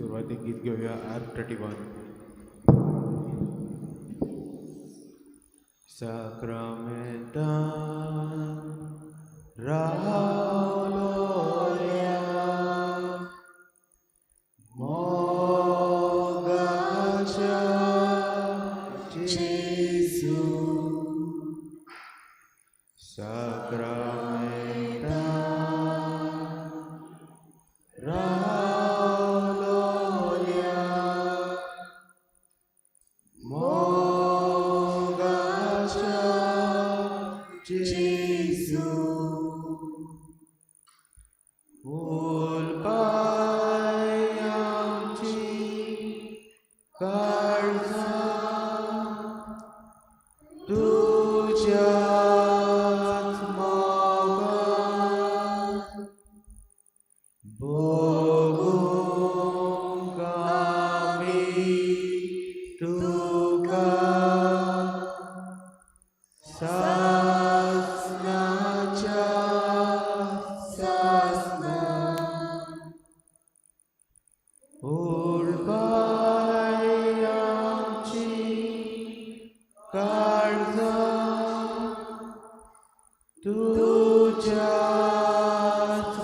सुरवातीक गीत घेवया R31. साक्रामेंतान रावलोल्या मोगाच्या जेजू, साक्रामेंतान रावलोल्या मोगाच्या जेजू, उलपाय आमची काळजां तुज्याच मोगान भोगूंक आमी तुका सासणाच्या सासणा. उलपाय आमची काळजां तुज्याच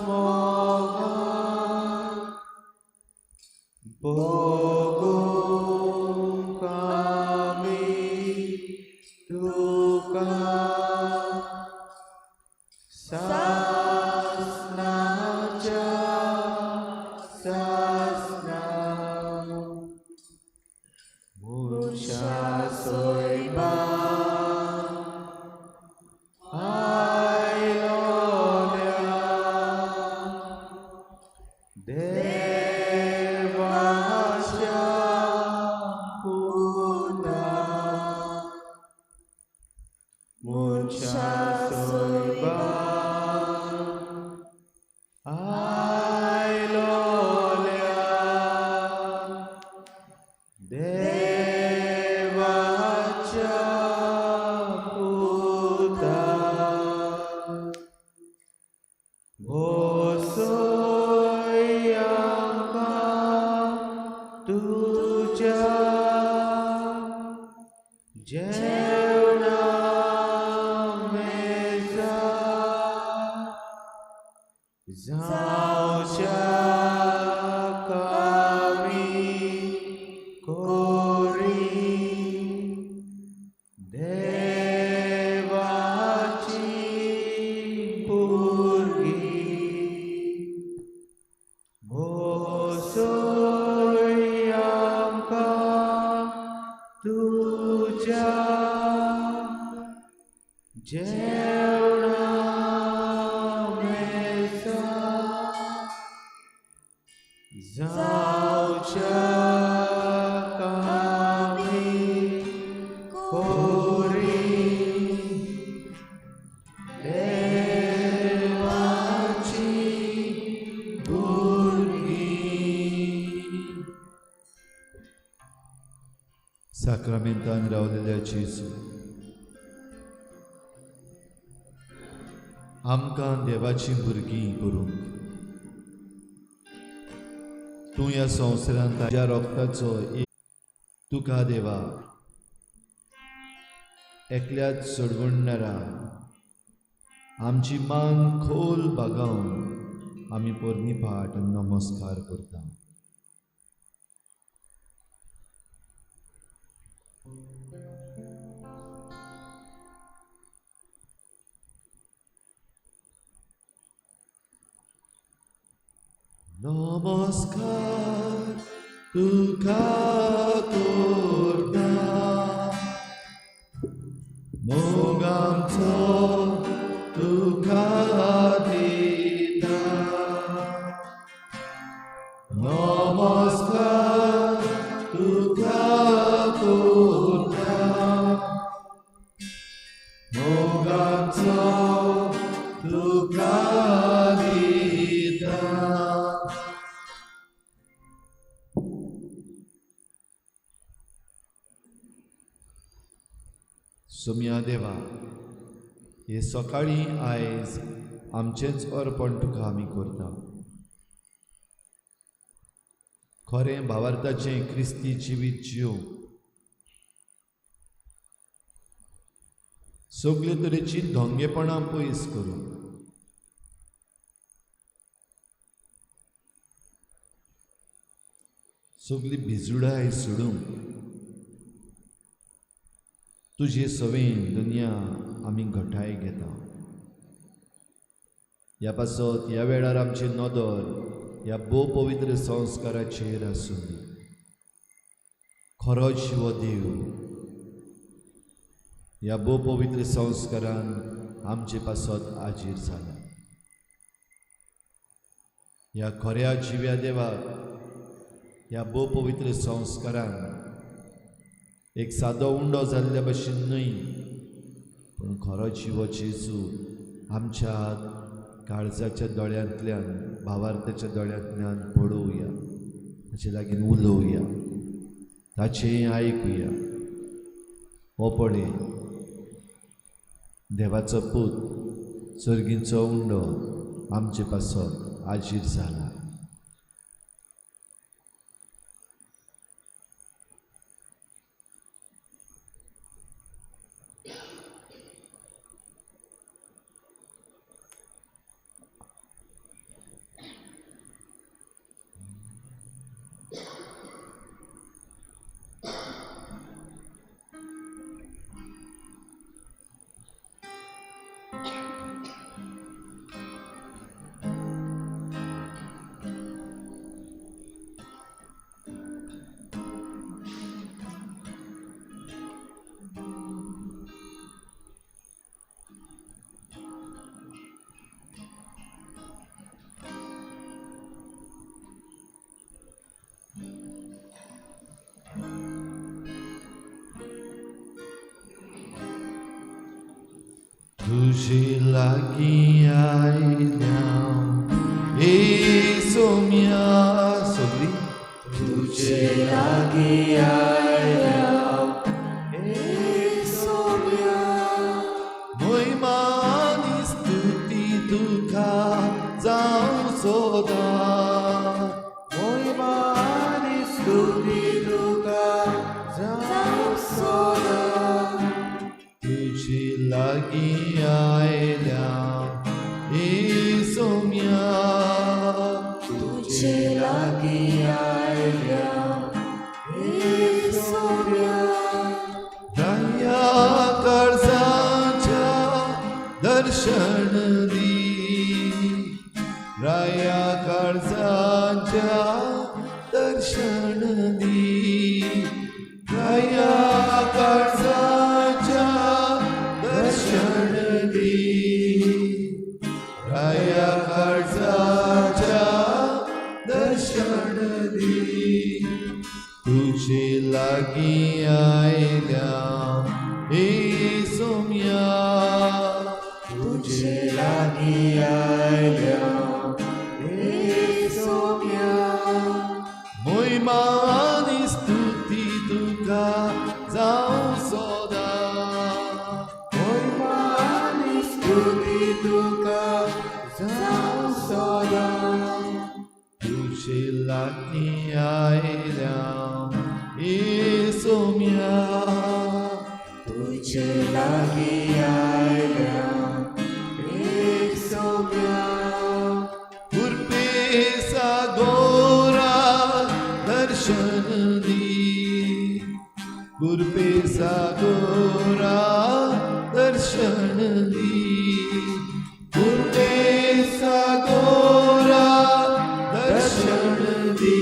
मोगान भोगूंक आमी तुका सासणाच्या सासणा. मनशा सोयबा आयलोल्या देवाच्या पुता, मनशा सोयबा आयलोल्या देवाच्या पुता, भोसोय आमकां तुज्या जेवणा मेजार जावच्या कामी कोरी देवाची भुरगीं. भोसोय आमकां तुज्या जेवणा मेजार जावच्या कामी कोरी देवाची भुरगीं. साक्रामेंतान रावलेल्या जेजू, आमकां देवाचीं भुरगीं करूंक तूं ह्या संवसारांत ताज्या रोगताचो एक तुका देवा एकल्याच सोडवणणारा आमची मान खोल बागावन आमी पोरणी पाट नमस्कार करता. नमस्कार तुका करता मोगांचो तुका दिता, नमस्कार तुका करता मोगांचो तुका दिता. सोम्या देवा, हे सकाळीं आयज आमचेंच अर्पण तुका आमी करता. खरें भावार्थाचें क्रिस्ती जिवीत जिवंक सगळे तरेची धोंगेपणां पयस करूंक, सगळी भिजुडाय सोडूंक तुजे सवें दुनिया आमी घटाय घेता। ह्या पासत ह्या वेळार आमची नदर ह्या भोव पवित्र संस्काराचेर आसूं दी। खरो जिवो देव ह्या भोव पवित्र संस्कारान आमचे पासत हाजीर जाला। ह्या खऱ्या जिव्या देवाक ह्या भोव पवित्र संस्कारान एक सादो उंडो जाल्ल्या भशेन न्हय, पूण खरो जिवो जेजू आमच्या काळजाच्या दोळ्यांतल्यान, भावार्थाच्या दोळ्यांतल्यान पळोवया, ताचे लागीं उलोवया, ताचें आयकुया। हो पळय देवाचो पूत सर्गीचो उंडो आमचे पासत हाजीर जाला। तुझे लागीं आयल्या ए सोम्या, सगळी तुझे लागीं आयल्या ए सोम्या, मोहिमा आनी स्तुती तुका जावं सदां, मोहिमा आनी स्तुती तुका जावं सदां। तुझे लागीं आयल्या ए सोम्या, तुझे लागीं आयल्या ए सोम्या, राया काळजाच्या दर्शन दी, राया काळजाच्या दर्शन दी, राया काळजाच्या दर्शन दी, राया काळजाच्या दर्शन दी। तुझे लागीं आयल्या ए सोम्या, तुझे लागीं आयल्या ए सोम्या, मोहिमा आनी स्तुती तुका जावं सदां, मोहिमा आनी स्तुती तुका जावं सदां। तुझे लागीं आयल्या ए सोम्या, तुझे लागीं आयल्या ए सोम्या, कृपे सागोरा दर्शन दी, कृपे सागोरा दर्शन दी, कृपे सागोरा दर्शन दी,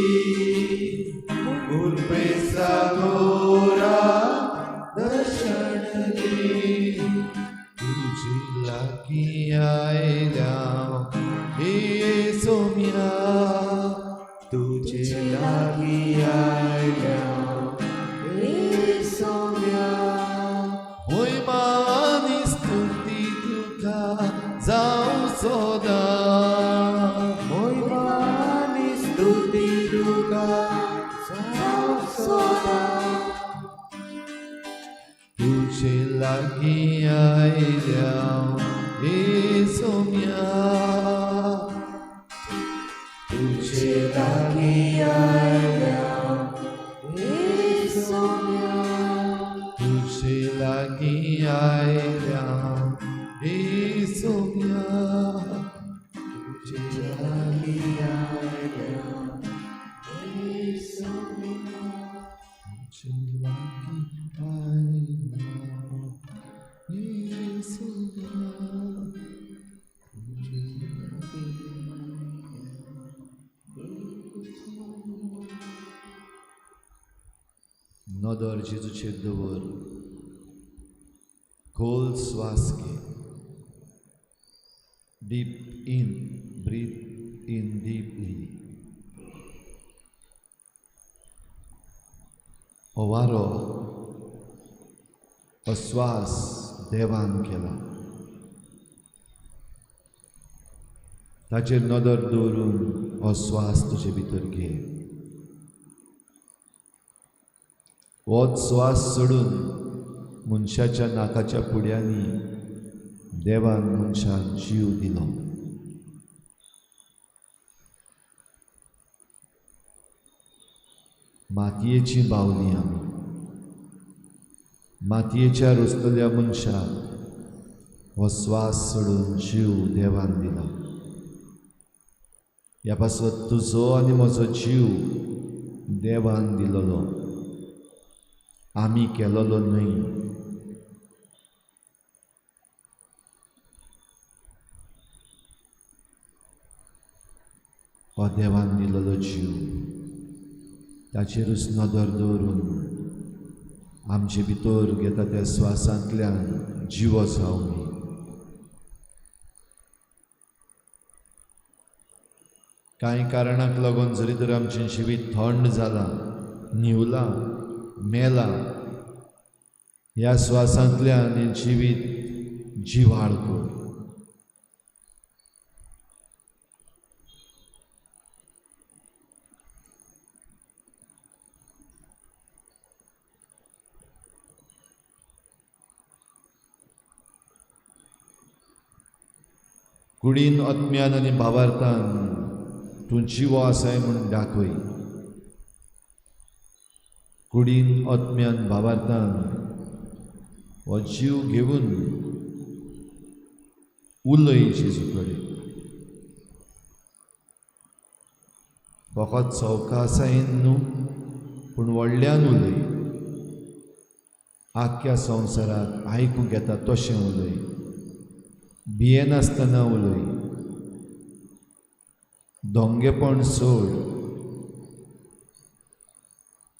कृपे सागोरा दर्शन दी। तुझे लागीं आयल्या ए सोम्या, तुझे लागीं आयल्या ए सोम्या, मोहिमा आनी स्तुती तुका जावं सदां, मोहिमा आनी स्तुती तुका जावं सदां। तुझे लागीं आयल्या ए सोम्या, तुझे लागीं आयल्या लागीं आयला येसुया, तुजे लागीं नदर जेजूचेर दवर, खोल स्वास घे. Deep in, breathe in deeply. हो वारो, हो स्वास देवान केला. ताचेर नदर दवरून हो स्वास तुजे भितर घे. हो स्वास सोडून मनशाच्या नाकाच्या पुड्यांनी देवान मनशाक जीव दिलो. मातयेची बावली आमी, मातयेच्या रुजतल्या मनशाक हो स्वास सोडून जीव देवान दिलो. ह्या पासत तुजो आनी म्हजो जीव देवान दिलोलो, आमी केलोलो न्हय. हो देवान दिलोलो जीव, ताचेरूच नदर दवरून आमचे भितर घेता त्या स्वासांतल्यान जिवो जावं. कांय कारणाक लागून जरी तर आमचें जिवीत थंड जालां, न्हिवलां, मेलां, ह्या स्वासांतल्यान हें जिवीत जिवाळ कर. कुडीन आत्म्यान आनी भावार्थान तूं जिवो आसाय म्हूण दाखय. कुडीन आत्म्यान भावार्थान हो जीव घेवन उलय जेजू कडेन. फकत सवकासायेन न्हू, पूण व्हडल्यान उलय. आख्ख्या संवसाराक आयकूंक येता तशें उलय, भियेनासतना उलय. धोंगेपण सोड,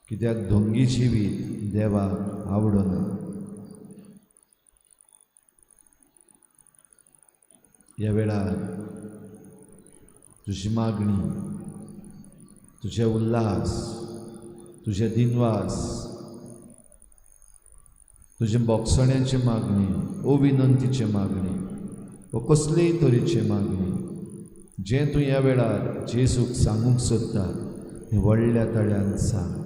कित्याक धोंगी जिवीत देवाक आवडना. ह्या वेळार तुजी मागणी, तुजे उल्हास, तुजे दिनवास, तुजे बोगसण्याची मागणी, ओ विनंतीची मागणी, वो कसलेय तरेची मागणी जें तूं ह्या वेळार जेजूक सांगूंक सोदता हें व्हडल्या तळ्यान सांग.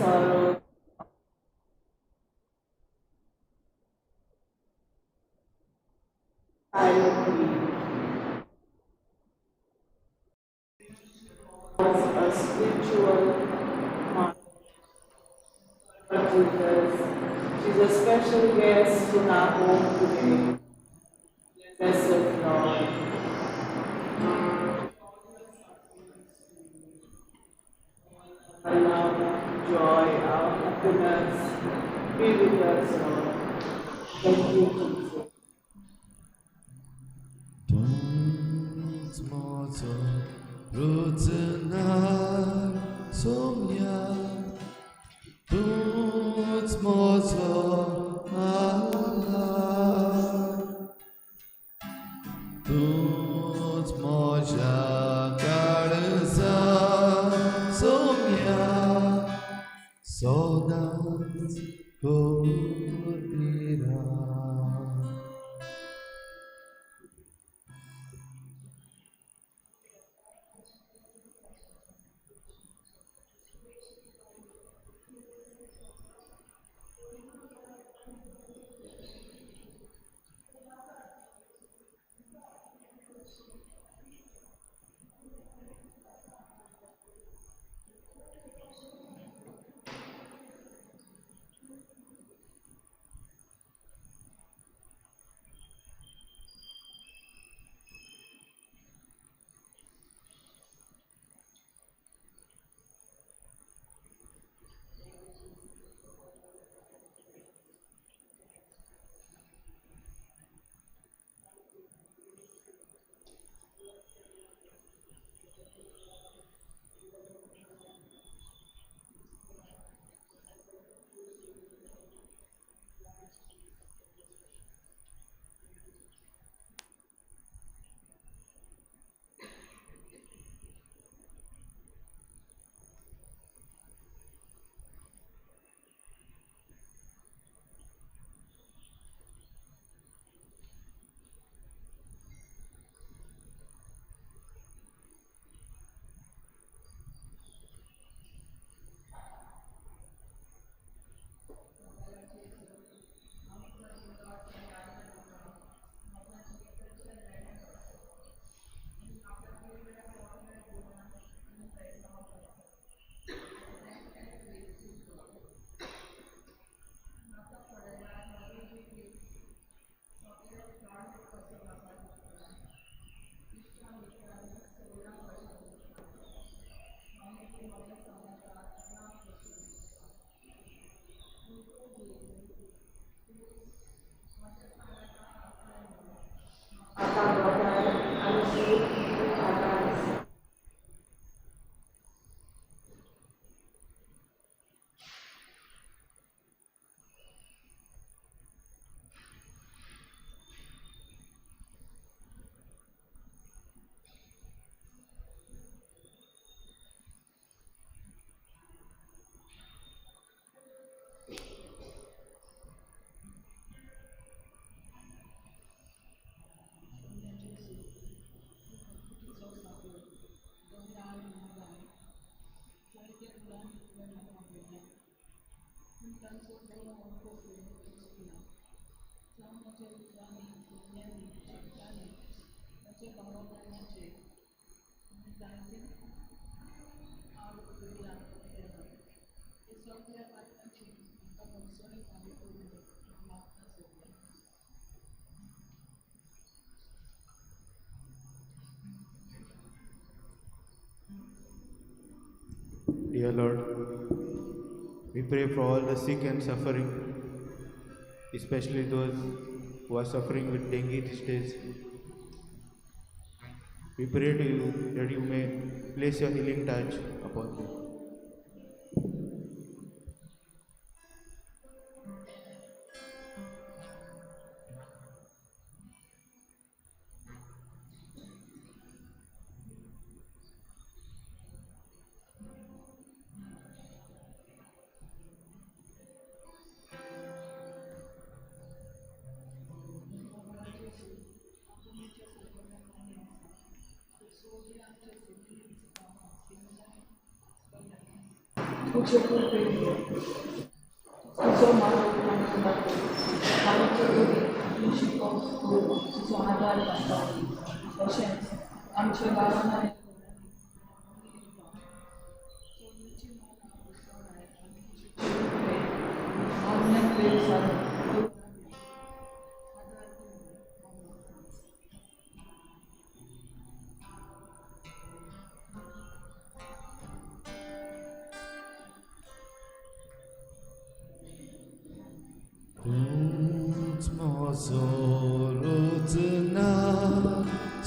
Sorrow. Silently. Was a spiritual mother Jesus. She's a special guest in our home today. Bless us, Lord. Our love, joy, our happiness, be with us, Lord. Thank you, Jesus. तूंच म्हजो रोजनार सोम्या, तूंच म्हजो आदार, तूंच म्हज्या काळजा सोम्या, सदांच करीत राव. आतां गोठाय आनी सूख आदार आसा. Dear Lord, we pray for all the sick and suffering, especially those who are suffering with dengue these days. We pray to you that you may place your healing touch upon them. तुजे कृपेन तुजो मार्ग आमकां दाखय, आमचे वरी तूं शिकोवप करून तुजो आदार दाखय, तशेंच आमच्या गांवांत आनी तूंच म्हजो रोजना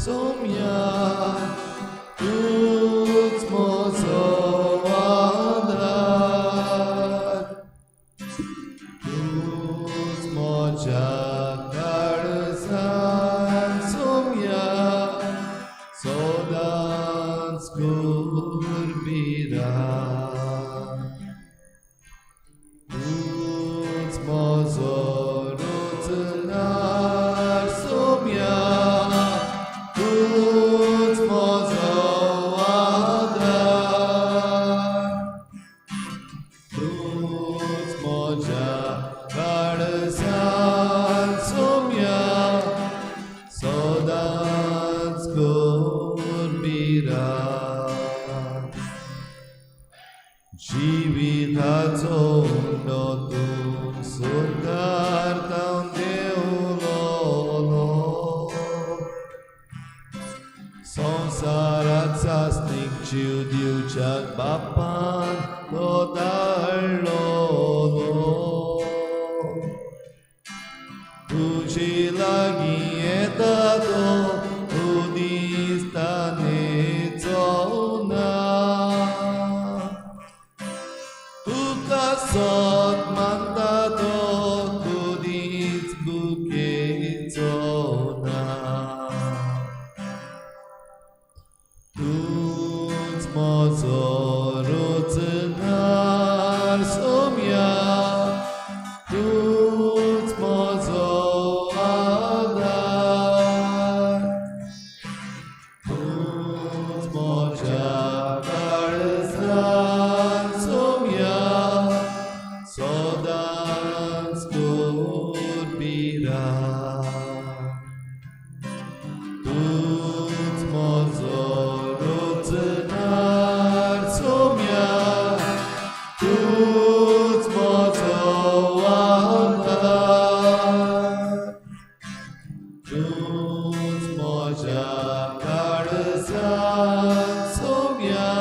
सोम्या, तूंच म्हजो आदार. कुर्बिरा तूंच म्हजो रोजगार सोम्या तूंच म्हजो आदार तूंच म्हज्या काळजान सोम्या सदांच कुर्बिरा जिविताचो उंडो तूं सुरगार तावन देवलो संवसाराक सासणीक जीव दिवच्याक बापान तो धाडलो तुजे लागीं येता तो तूं दिसता नेचो ना तुका सत मानता तो कदीच भुकेचो ना तूंच म्हजो रोजगार सोम्या तूंच म्हजो आदार तूंच म्हज्या काळजान सोम्या सदांच कुर्बिरा तूंच म्हजो रोजगार सोम्या तूंच म्हजो आदार तूंच म्हज्या काळजान सोम्या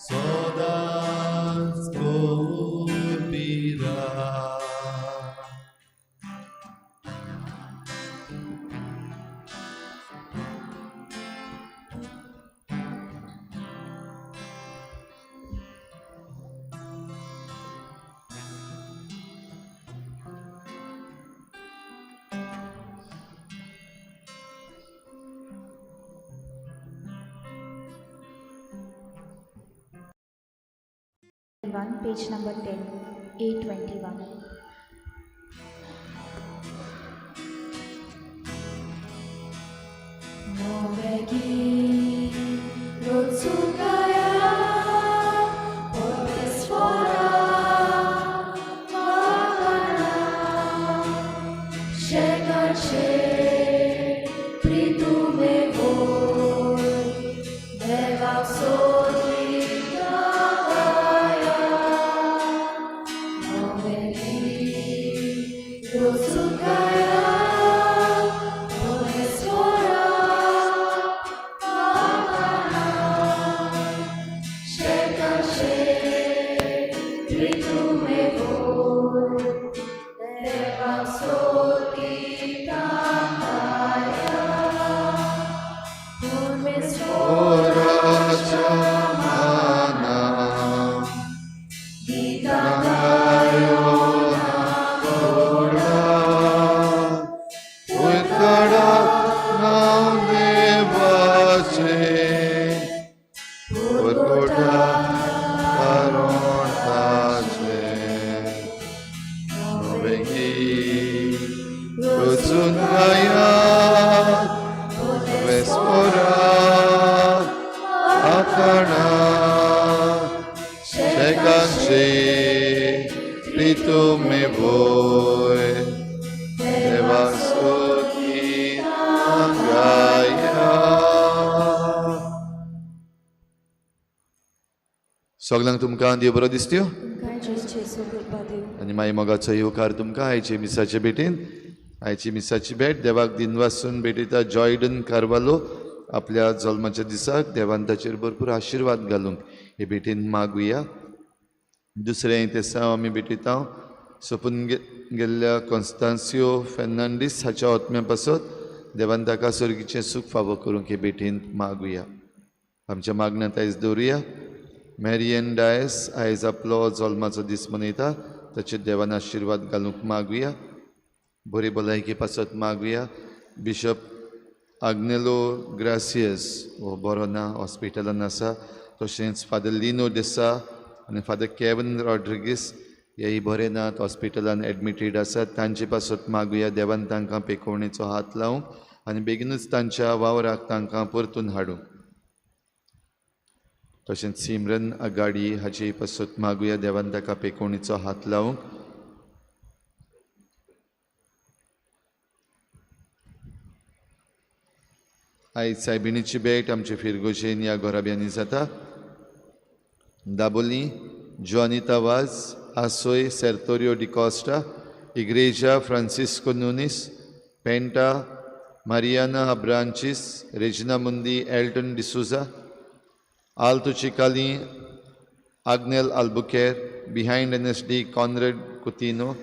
सदांच कुर्बिरा. One, page number 10, 821. Novegi Rotsugaya Potesfora Makana Shekache Pritume Vol Devak Soti Gaya Novegi Rotsugaya Potesfora Makana Shekache Pritume Vol Devak Soti Gaya Ora mana Gitayo na Utkara नाव देवाचे उरकोटा करुणाचे नवेगी रुचून गाया वेस्पोरा आकणा शेकांचे प्रीतुमे voy देवासोती गाया. सगळ्यांक तुमकां देव बरो दिसत्यो तुमकां जेजू कृपा दिवं. आनी मागीर मोगाचो येवकार तुमकां आयचे मिसाचे भेटीन. आयची मिसाची भेट देवाक दिनवासून भेटयता जॉयडन कार्वालो आपल्या जल्माच्या दिसाक देवान ताचेर भरपूर आशिर्वाद घालूंक हे भेटीन मागुया. दुसरें तेसांव आमी भेटयता सोपून गेल्ल्या कॉन्स्तान्सियो फेर्नांडीस हाच्या आत्म्या पासत देवान ताका सर्गीचें सूख फावो करूंक हे भेटीन मागुया. आमच्या मागण्यांत आयज दवरुया. मॅरियन डायस आयज आपलो जल्माचो दीस मनयता, ताचेर देवान आशिर्वाद घालूंक मागुया. बरी भलायकी पासत मागुया. बिशप आग्नेलो ग्रासियस हो बरो ना, हॉस्पिटलान आसा. तशेंच फादर लिनो डिसा आनी फादर केवन रॉड्रिगीस हेय बरे नात, हॉस्पिटलान एडमिटेड आसात. तांचे पासत मागुया देवान तांकां पेकोवणेचो हात लावंक आनी बेगीनूच तांच्या वावराक तांकां परतून हाडूंक. तशेंच सिमरन आगाडी हाचे पासत मागुया देवान ताका पेकोवणेचो हात लावंक. आयज सायबिणीची भेट आमचे फिरगोशेन ह्या घराब्यांनी जाता. Dabolim Joanita Vaz, Asoi Sertorio D'Costa, Igreja Francisco Nunes, Penta Mariana Abranches, Regina Mundi Elton D'Souza, Alto Chicalim Agnel Albuquerque, behind NSD Conrad Coutinho,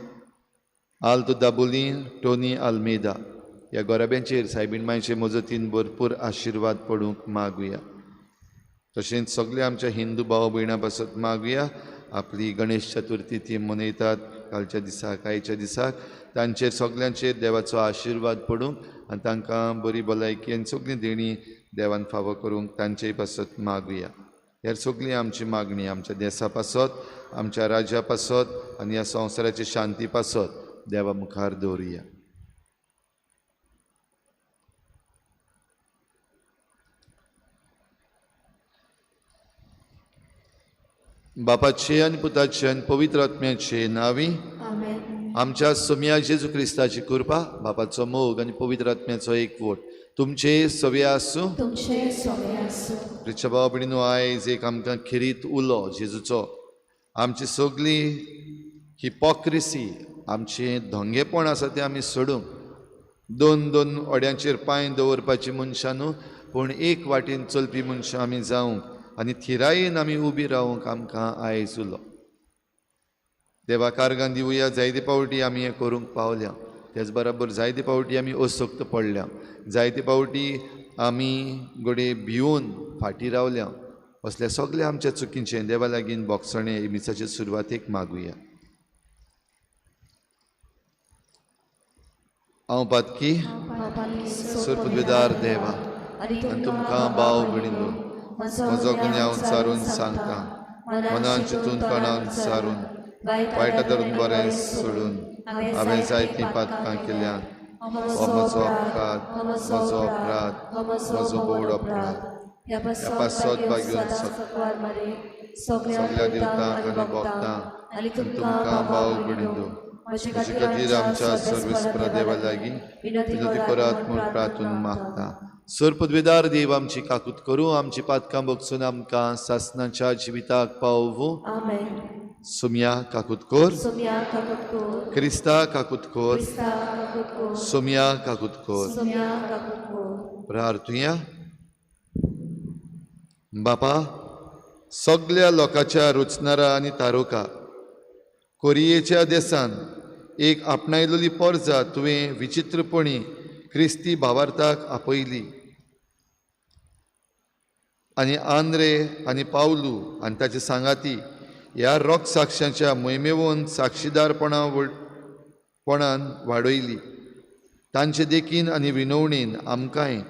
Alto Dabolim Tony Almeida. ह्या गोराब्यांचेर सायबीण मायचे मजतीन भरपूर आशिर्वाद पडूंक मागुया. तशेंच सगळे आमच्या हिंदू भाव भयणां पासत मागुया. आपली गणेश चतुर्थी ती मनयतात कालच्या दिसाक, आयच्या दिसाक, तांचेर सगल्यांचेर देवाचो आशिर्वाद पडूंक आनी तांकां बरी भलायकी आनी सगळीं देणी देवान फावो करूंक तांचेय पासत मागुया. ह्या सगळी आमची मागणी आमच्या देसा पासत, आमच्या राज्या पासत आनी ह्या संवसाराची शांती पासत देवा मुखार दवरुया. बापाचे आनी पुताचे आनी पवित्र आत्म्याचे नांवी आमच्या सोम्या जेजू क्रिस्ताची कृपा, बापाचो मोग आनी पवित्र आत्म्याचो एकवट तुमचे सवे आसूं. प्रिच्या भाव भयणीनो, आयज एक आमकां खेरीत उलो जेजूचो. आमची सगळी हिपोक्रिसी, आमचें धोंगेपण आसा तें आमी सोडूंक, दोन दोन ओड्यांचेर पांय दवरपाची मनशां न्हू, पूण एक वाटेन चलपी मनशां आमी जावंक आनी थिरायेन आमी उबी रावंक आमकां आयज उलो. देवा कारगान दिवया. जायते पावटी आमी हें करूंक पावल्या, तेच बराबर जायते पावटी आमी असक्त पडल्या, जायते पावटी आमी घडये भिवन फाटीं रावल्या. असल्या सगल्या आमच्या चुकींचें देवा लागीं बोगसणें मिसाचे सुरवातेक मागुया. हांव पातकी सोरपुदवेदार देवा आनी तुमकां भाव भयणीनो म्हजो गुन्यांव सारून सांगता, मनान चिंतून कणान सारून वायटा धरून बरें सोडून हांवें जायतीं पातकां केल्यांत. हो म्हजो अपराध, म्हजो अपराध, म्हजो बोड अपराध. ह्या पासत भाग्यून सगल्या देवतांक आनी भक्तांक आनी तुमकां भाव भयणीनो म्हजे खातीर आमच्या सर्वेस्परा देवा लागीं विनंती करात म्हूण प्रार्थून मागता. सर पदवेदार देव आमची काकूत करूं, आमची पातकां भोगसून आमकां सासनाच्या जिविताक पावोवं. सोम्या काकूत कर, क्रिस्ता काकूत कर, सोम्या काकूत कर. प्रार्थुया. बापा, सगल्या लोकांच्या रचणारा आनी तारोका कोरियेच्या देसान एक आपणायलेली पोरजा तुवें विचित्रपणी क्रिस्ती भावार्थाक आपयली आनी आंद्रे आनी पावलू आनी ताचे सांगाती ह्या रोग साक्षांच्या मोहिमेवन साक्षीदारपणान वाडयली. तांचे देखीन आनी विनवणीन आमकांय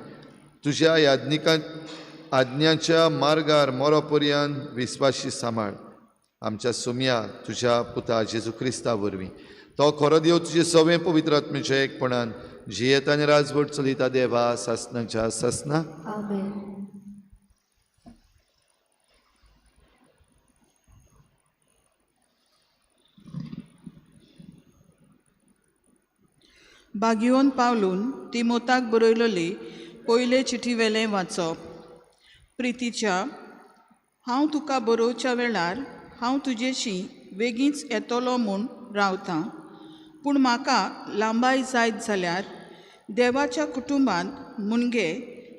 तुज्या याज्ञिका आज्ञाच्या मार्गार मोरो पर्यंत विस्वाशी सांबाळ. आमच्या सोम्या तुज्या पुता जेजू क्रिस्ता वरवीं तो खरो देव तुजे सवें पवित्र आत्म्याच्या एकपणान जियेता आनी राजवट चलयता देवा सासनाच्या सासना. आमेन. बागियोन पावलून तिमोताक बरयलोली पयले चिठी वेलें वाचप. प्रितीच्या, हांव तुका बरोवच्या वेळार हांव तुजेशी वेगींच येतलो म्हूण रावतां, पूण म्हाका लांबाय जायत जाल्यार देवाच्या कुटुंबांत मुणगे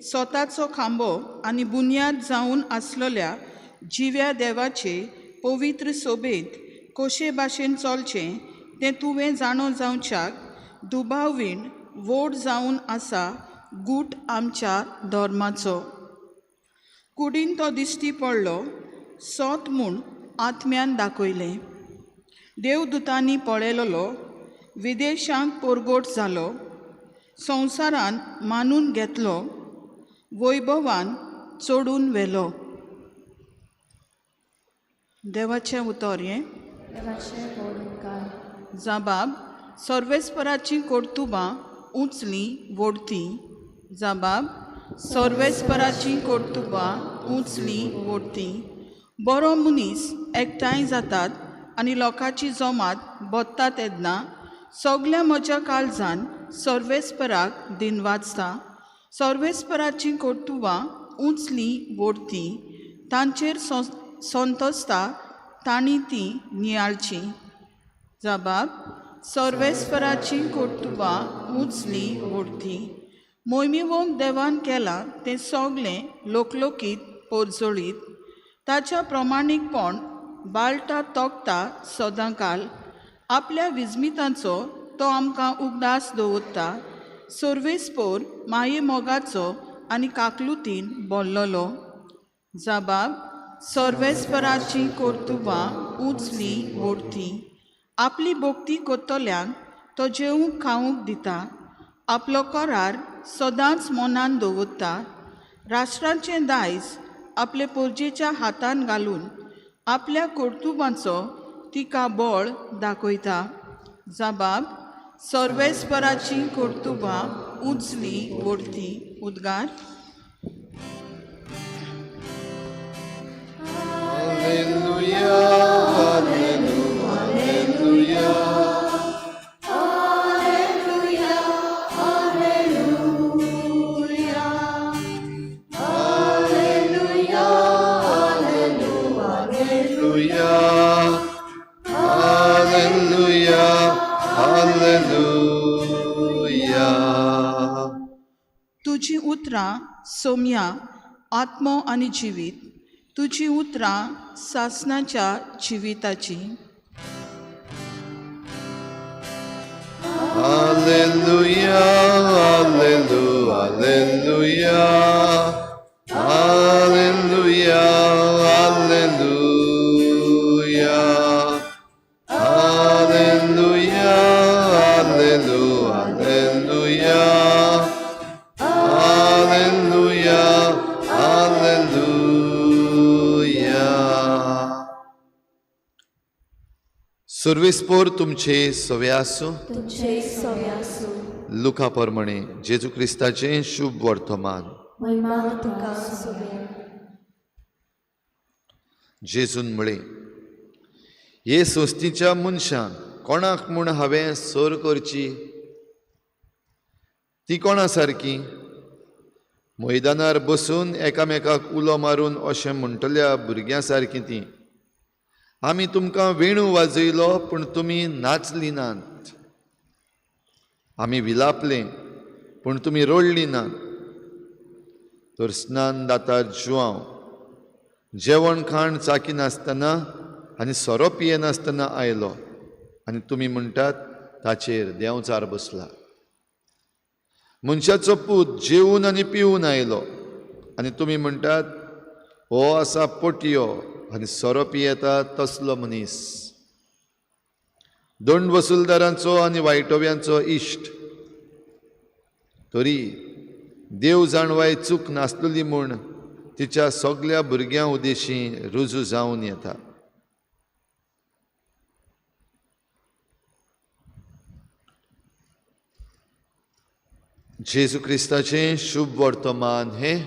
स्वताचो खांबो आनी बुन्याद जावन आसलेल्या जिव्या देवाचे पवित्र सोबेंत कशे भाशेन चलचें तें तुवें जाणो जावच्याक दुबावीण व्हड जावन आसा गूट आमच्या धर्माचो. कुडीन तो दिश्टी पडलो सोत म्हूण आत्म्यान दाखयलें, देवदूतांनी पळयलेलो, विदेशांक पोरगोट जालो, संवसारान मानून घेतलो, वैभवान चडून व्हेलो. देवाचें उतर हें. जाबाब सर्वेस्पराचीं कर्तुबां उंचली वोडती. जाबाब सर्वेस्पराचीं कर्तुबां उंचली वोडती. बरो मनीस एकठांय जातात आनी लोकांची जमात बदता तेन्ना सगल्या म्हज्या काळजान सर्वेस्पराक दिनवाजता. सर्वेस्पराचीं कर्तुबां उंचली वोडती, तांचेर संतोसता तांणी ती नियाळची. जाबाब सर्वेस्पराचीं कर्तुबां उंचली वोडती. मोहिमेवंत देवान केलां तें सगलें लोकलोकीत पोरजोळीत, ताच्या प्रमाणीकपण बाळटा तोखता सदांकाल. आपल्या विजमितांचो तो आमकां उगडास दवरता. सर्वेस्पोर माये मोगाचो आनी काकलुतीन भरलेलो. जाबाब सर्वेस्पराचीं कर्तुबां उंचली वोडती. आपली भक्ती करतल्यांक तो जेवंक खावंक दिता. आपलो करार सदांच मनान दवरता. राष्ट्रांचें दायज आपले पोरजेच्या हातान घालून आपल्या कर्तुबांचो तिका बळ दाखयता. जाबाब सर्वेस्पराचीं कर्तुबां उंचली वोडती. उद्गार. Alleluia, alleluia, alleluia, alleluia, alleluia, alleluia, alleluia, alleluia. तुजी उतरां सोम्या आत्मो आनी जिवीत, तुजी उतरां सासणाच्या जिविताची. Alleluia, alleluia, alleluia, alleluia, alleluia, alleluia, alleluia, alleluia, alleluia. सर्वेस्पोर तुमचे सवे आसूं. तुमचे सवे आसूं. लुका प्रमाणे जेजू क्रिस्ताचें शुभ वर्तमान. महिमा तुका सोबे. जेजून म्हळें, हे संस्थेच्या मनशांक कोणाक म्हूण हांवें सर करची? ती कोणा सारकी? मैदानार बसून एकामेकाक उलो मारून अशें म्हणटल्या भुरग्यां सारकी ती. आमी तुमकां वेणू वाजयलो पूण तुमी नाचली नात, आमी विलापले पूण तुमी रडली नात. तर स्नान दातार जुआंव जेवण खाण चाकिनासतना आनी सोरो पियेनासतना आयलो आनी तुमी म्हणटात ताचेर देंवचार बसला. मनशाचो पूत जेवन आनी पिवन आयलो आनी तुमी म्हणटात हो आसा पोटयो आनी सोरो पियेता तसलो मनीस, दंड वसुलदारांचो आनी वायटोव्यांचो इश्ट. तरी देव जाणवाय चूक नासलेली म्हूण तिच्या सगल्या भुरग्यां उदेशी रुजू जावन येता. जेजू क्रिस्ताचें शुभ वर्तमान हें.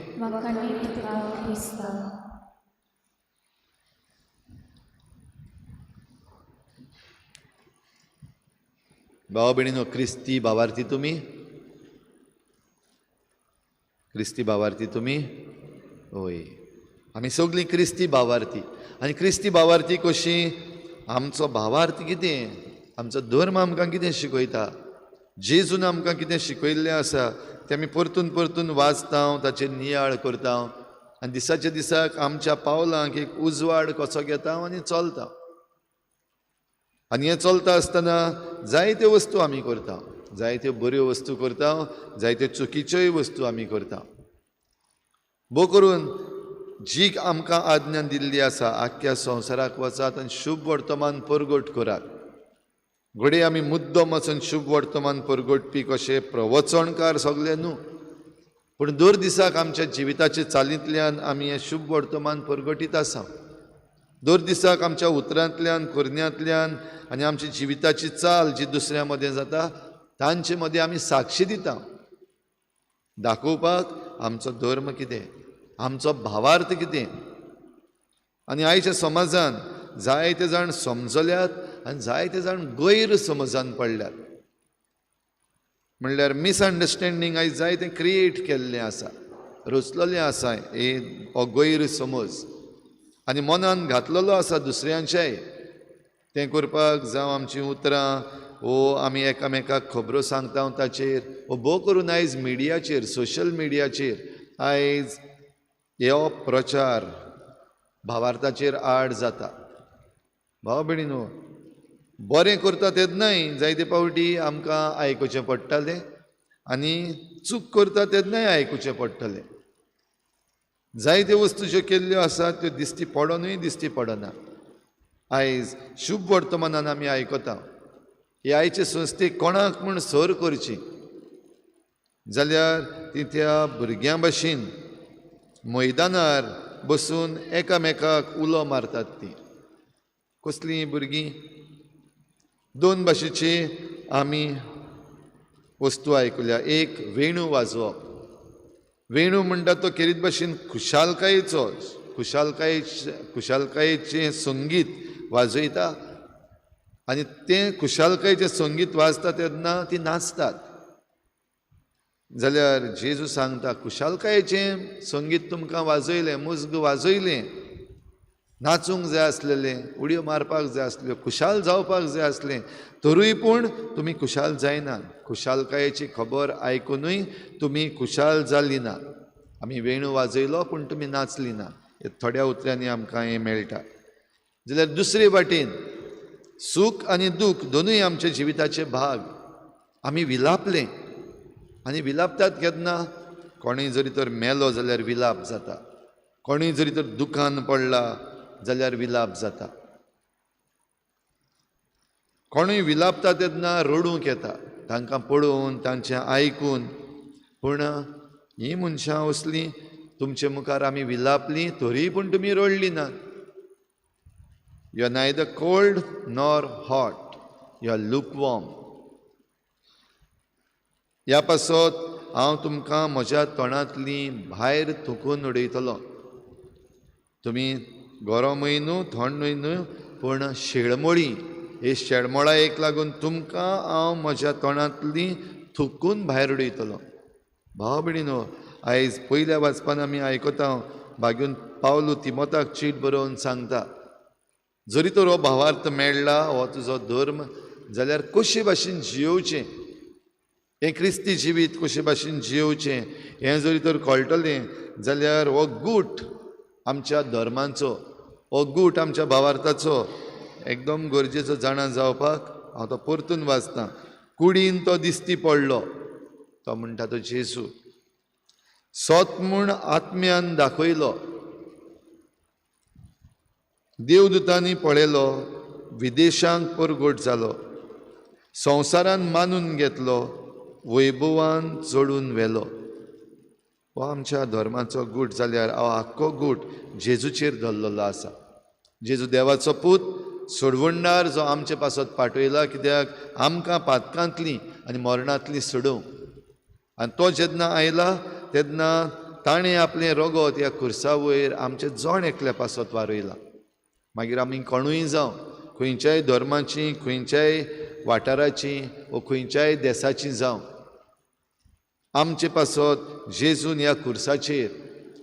भाव भयणीनो, क्रिस्ती भावार्थी तुमी? क्रिस्ती भावार्थी तुमी? हय, आमी सगळीं क्रिस्ती भावार्थी. आनी क्रिस्ती भावार्थी कशी? आमचो भावार्थ कितें, आमचो धर्म आमकां कितें शिकयता, जेजून आमकां कितें शिकयल्लें आसा तें आमी परतून परतून वाचता, ताचेर नियाळ करता आनी दिसाच्या दिसाक आमच्या पावलांक एक उजवाड कसो घेता आनी चलता. आनी हें चलता आसतना जायत्यो वस्तू आमी करता, जायत्यो बऱ्यो वस्तू करता, जायत्यो चुकीच्योय वस्तू आमी करता. भोव करून जी आमकां आज्ञा दिल्ली आसा, आख्ख्या संवसाराक वचात आनी शुभ वर्तमान परगट करात, घडये आमी मुद्दम वचून शुभ वर्तमान परगटपी कशे प्रवचणकार सगळे न्हू, पूण दर दिसाक आमच्या जिविताचे चालींतल्यान आमी हें शुभ वर्तमान परगटीत आसा. दर दिसाक आमच्या उतरांतल्यान, करण्यांतल्यान आनी आमची जिविताची चाल जी दुसऱ्या मदें जाता तांचे मदें आमी साक्षी दिता, दाखोवपाक आमचो धर्म कितें, आमचो भावार्थ कितें. आनी आयच्या समाजान जायते जाण समजल्यात आनी जायते जाण गैरसमजान पडल्यात. म्हणल्यार मिसअंडरस्टँडींग आयज जायतें क्रिएट केल्लें आसा, रचलेलें आसा हे हो गैरसमज आनी मनान घातलेलो आसा दुसऱ्यांच्याय. तें करपाक जावं आमचीं उतरां वो आमी एकामेकाक खबरो सांगता ताचेर वो भोव करून आयज मिडियाचेर, सोशल मिडियाचेर आयज हो प्रचार भावार्थाचेर आड जाता. भाव भयणीनो, बरें करता तेन्नाय जायते फावटी आमकां आयकुचें पडटालें आनी चूक करता तेन्नाय आयकुचें पडटलें. जायत्यो वस्तू ज्यो केल्ल्यो आसात त्यो दिश्टी पडनूय दिश्टी पडना. आयज शुभ वर्तमानान आमी आयकता हे आयचे संस्थेक कोणाक म्हूण सर करची जाल्यार ती त्या भुरग्यां भशेन मैदानार बसून एकामेकाक उलो मारतात. ती कसलीं भुरगीं? दोन भाशेची आमी वस्तू आयकुल्या. एक वेणू वाजोवप. वेणू म्हणटा तो खेरीत भाशेन खुशालकायेचो, खुशालकायेचें संगीत वाजयता आनी तें खुशालकायेचें संगीत वाजता तेन्ना ती नाचतात. जाल्यार जेजू सांगता खुशालकायेचें संगीत तुमकां वाजयलें, मुज्ग वाजयलें, नाचूंक जाय आसलेलें, उडयो मारपाक जाय आसल्यो, खुशाल जावपाक जाय आसलें, तरूय पूण तुमी खुशाल जायना. खुशालकायेची खबर आयकुनूय तुमी खुशाल जाली ना. आमी वेणू वाजयलो पूण तुमी नाचली ना. हे थोड्या उतरांनी आमकां हें मेळटा. जाल्यार दुसरे वाटेन सूख आनी दूख दोनूय आमच्या जिविताचे भाग. आमी विलापले आनी विलापतात केन्ना? कोणूय जरी तर मेलो जाल्यार विलाप जाता, कोणूय जरी तर दुखान पडला जाल्यार विलाप जाता, कोणूय विलापता तेन्ना रडूंक येता तांकां पळोवन, तांचें आयकून. पूण हीं मनशां असलीं तुमचे मुखार आमी विलापलीं तरीय पूण तुमी रडलीं ना. You are neither cold nor hot, you are lukewarm. ह्या पासत हांव तुमकां म्हज्या तोंडांतली भायर थुकून उडयतलो. तुमी गरमूय न्हू, थंडूय न्हू, पूण शेळमोळी, हे शेळमोळायेक लागून तुमकां हांव म्हज्या तोंडांतली थुकून भायर उडयतलो. भाव भयणीनो, आयज पयल्या वाचपान आमी आयकता भाग्यून पावलू तिमोताक चीट बरोवन सांगता, जरी तर हो भावार्थ मेळ्ळा, हो तुजो धर्म, जाल्यार कशे भाशेन जियोवचें, हें क्रिस्ती जिवीत कशे भाशेन जियोवचें हें जरी तर कळटलें जाल्यार हो गूट आमच्या धर्मांचो, हो गूट आमच्या भावार्थाचो एकदम गरजेचो जाणा जावपाक हांव तो परतून वाचतां. कुडीन तो दिश्टी पडलो, तो म्हणटा तो जेजू, सोत म्हूण आत्म्यान दाखयलो, देवदूतांनी पळयलो, विदेशांक परगट जालो, संवसारान मानून घेतलो, वैभवान चडून व्हेलो. हो आमच्या धर्माचो गूट जाल्यार हो आख्खो गूट जेजूचेर धरलेलो आसा. जेजू देवाचो पूत, सोडवणदार, जो आमचे पासत पाठयला कित्याक आमकां पातकांतली आनी मरणांतली सोडोवंक. आनी तो जेन्ना आयला तेन्ना ताणें आपलें रगत ह्या खुर्सा वयर आमचे जण एकल्या पासत वारयलां. मागीर आमी कोणूय जावं, खंयच्याय धर्माची, खंयच्याय वाठाराची वो खंयच्याय देसाची जावं, आमचे पासत जेजून ह्या खुर्साचेर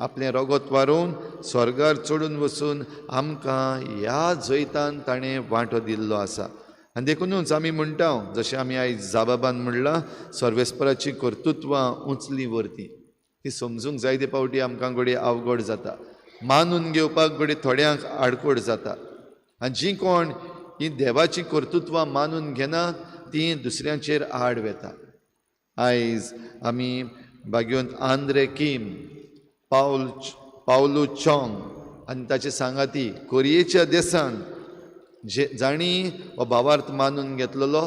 आपलें रगत वारोवन स्वर्गार चडून वचून आमकां ह्या जैतान ताणें वांटो दिल्लो आसा. आनी देखुनूच आमी म्हणटा, जशें आमी आयज जाबाबान म्हणलां, सर्वेस्पराचीं कर्तृत्वां उंचलीं वरतीं, ती समजूंक जायते फावटी आमकां घडये अवघड जाता, मानून घेवपाक घडये थोड्यांक आडखळ जाता. आनी जीं कोण हीं देवाचीं कर्तृत्वां मानून घेना तीं दुसऱ्यांचेर आड वेता. आयज आमी भाग्योन आंद्रे किम, पावलू चोंग आनी ताचे सांगाती कोरियेच्या देसान जे जांणी हो भावार्थ मानून घेतलेलो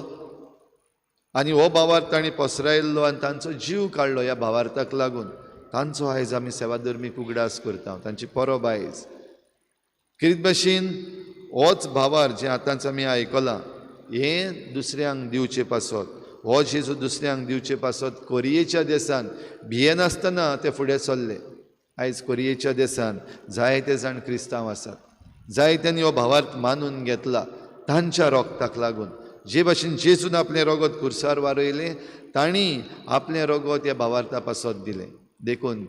आनी हो भावार्थ तांणी पसरायल्लो आनी तांचो जीव काडलो ह्या भावार्थाक लागून तांचो आयज आमी सेवाधर्मीक उगडास करता, तांची परब आयज. खेरीत भाशेन होच भावार्थ जें आतांच आमी आयकलां हें दुसऱ्यांक दिवचे पासत, हो जेजू दुसऱ्यांक दिवचे पासत कोरियेच्या देसान भियेनासतना ते फुडें सरले. आयज कोरियेच्या देसान जायते जाण क्रिस्तांव आसात, जायत्यांनी हो भावार्थ मानून घेतला तांच्या रोगताक लागून. जे भाशेन जेजून आपलें रोगत खुर्सार वारयलें तांणी आपलें रोगत ह्या भावार्था पासत दिलें. देखून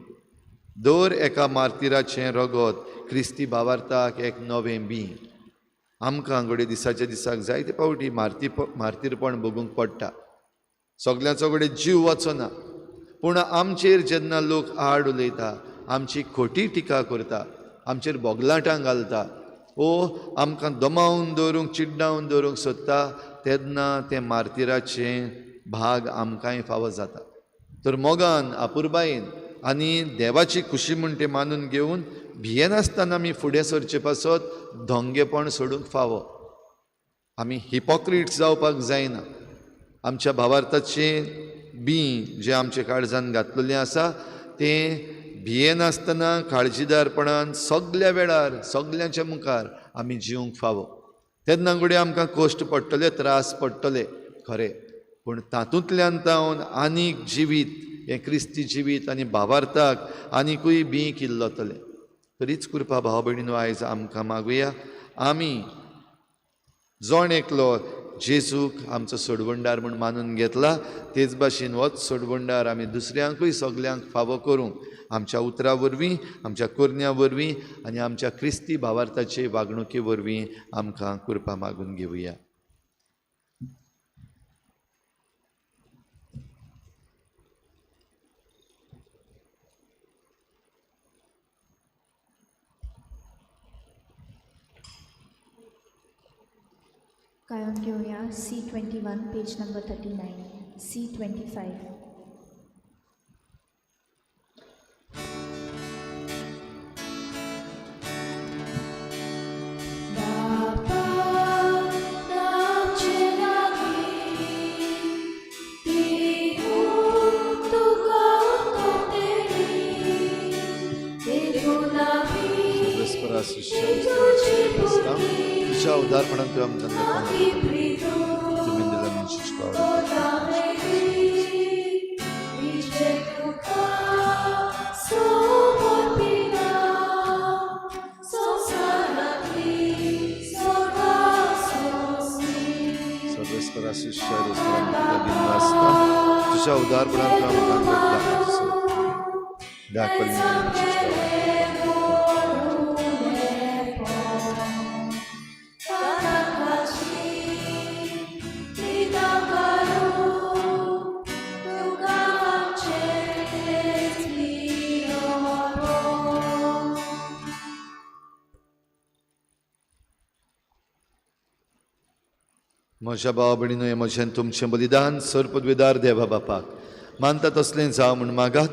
दर एका मार्तिराचें रोगत क्रिस्ती भावार्थाक एक नवें बीं. आमकां घडये दिसाच्या दिसाक जायते फावटी मार्तीरपण भोगूंक पडटा, सगल्यांचो घडये जीव वचना, पूण आमचेर जेन्ना लोक आड उलयता, आमची खोटी टिका करता, आमचेर बोगलाटां घालता ओ आमकां दमावन दवरूंक चिड्डावन दवरूंक सोदता तेन्ना तें मार्तिराचें भाग आमकांय फावो जाता. तर मोगान आपुरबायेन आनी देवाची खुशी म्हूण तें मानून घेवन भियेनासतना आमी फुडें सरचे पासत धोंगेपण सोडूंक फावो. आमी हिपोक्रिट्स जावपाक जायना. आमच्या भावार्थाचें बीं जें आमच्या काळजान घातलेलें आसा तें भियेनासतना काळजीदारपणान सगल्या वेळार सगल्यांच्या मुखार आमी जिवंक फावो. तेन्ना घडये आमकां कश्ट पडटले, त्रास पडटले खरें, पूण तातूंतल्यान जावन आनीक जिवीत हें क्रिस्ती जिवीत आनी भावार्थाक आनिकूय बीं किल्लतलें. तरीच कृपा भाव भयणीनो आयज आमकां मागुया आमी जण एकलो जेजूक आमचो सोडवणदार म्हूण मानून घेतला तेच भाशेन होच सोडवणदार आमी दुसऱ्यांकूय सगल्यांक फावो करूंक आमच्या उतरां वरवीं, आमच्या करण्या वरवीं आनी आमच्या क्रिस्ती भावार्थाचे वागणुके वरवीं आमकां कृपा मागून घेवया. गायन घेवया C21 page number 39, C25. तुझ्या उदारपणान तुवें आमकां तुझ्या उदारपणान तुवें आमकां म्हज्या भाव भयणीनो, हें म्हजें तुमचें बलिदान सर पदवीदार देवा बापाक मानता तसलें जावं म्हूण मागात.